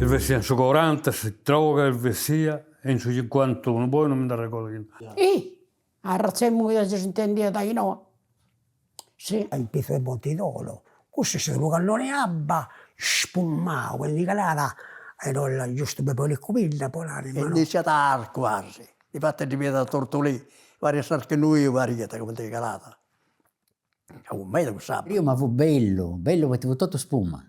Est bessia in su coranta s'Itroga est bessia e in su cincuantunu, poi non mi nd'arregordu chi. Ih! Arratz'e muida si s'intendiat inoghe. Si. In pitzu de Monti Dolo, cussu est unu cannone 'e abba spumau chi ndi calat e no giustu po Licubidda po l'anima no. E nd'essiat arcu quasi, difati ddi fiat tortolì, pariat s'arca 'e Noè pariat cumenti calat, fut meda cuss'abba. Riu ma fut bellu, bellu poita fut totu spuma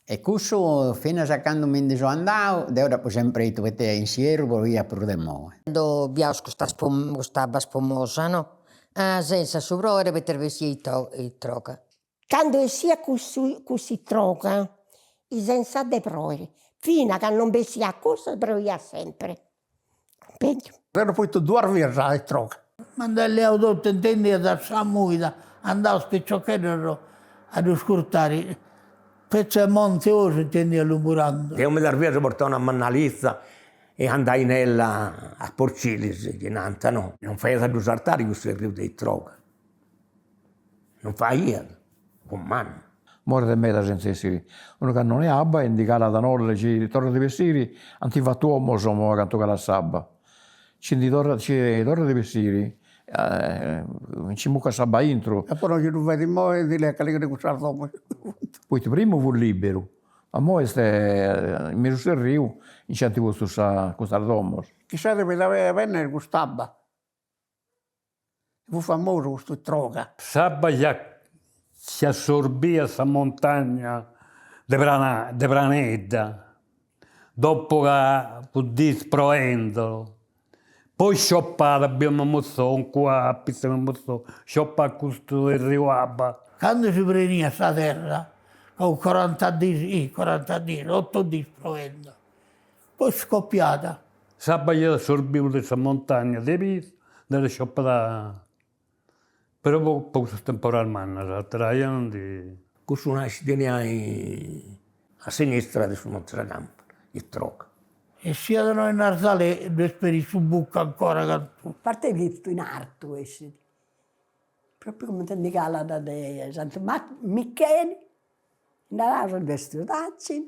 E cussu finas a candu mi ndi so andau, deu dd'apu sempri 'idu poita in s'ierru proiat prus de imoi. Cando biaus custa custa abba spumosa no, ah senza su proere poita est bessia itroga. Cando essiat cussu cuss'itroga senza de proere, fina ca non bessiat cussa proiat sempre, cumprendi? Deu apu 'idu duas bias sa itroga. Ma nd'at leau totu, intendiat sa muida, andaus piciocheddos a ddu scurtari, petzi 'e Monte Osu intendiat lumburando. Deu medas bias portau una mannalitza e andainella a porcilis, chi nant no, non faiat a ddu sartari cussu erriu de itroga, non faiat, fut mannu. Morit meda senza essiri unu cannone 'e abba e ndi calat nolle ci torrat a bessiri, ant fatu 'omos imoi cantu calat s'abba, ci ndi torrat ci torrat a bessiri nci mucat s'abba aintru. E poi no nci ddu fait imoi ndi leat calincuna de cussas domos. Poita primu fut liberu, ma imoi est in mesu s'erriu nci ant postu sa custas domos. Chissà de benni cust'abba Fut famosu custu itroga. S'abba ja si assorbiat sa montagna de Prana de Pranedda, dopo ca fut dis proendo, poi scioppat bia Mammutzon qua a pitzu 'e Mammutzon, scioppat custu erriu abba. Candu si preniat sa terra, ca coranta dis, coranta dis, otu dis proendo, poi scoppiat. S'abba iat assorbiu de sa montagna de pisu, nd'at scioppada però po custas temporadas mannas, atera 'ia non ndi. Cussu nascit a sinistra de su Monte sa Campana, Itroga. E siat no in Arzalè ddu est peri su bucu ancora cantu. Parte in artu essit, propriu comente ndi calat de Santu Micheli Nd'at bestidu tacinu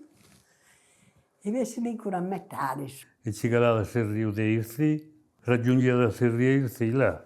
e bessit incuru a metadi. E nci calat s'erriu de Irtzì, raggiungiat s'erriu 'e Irtzì, là.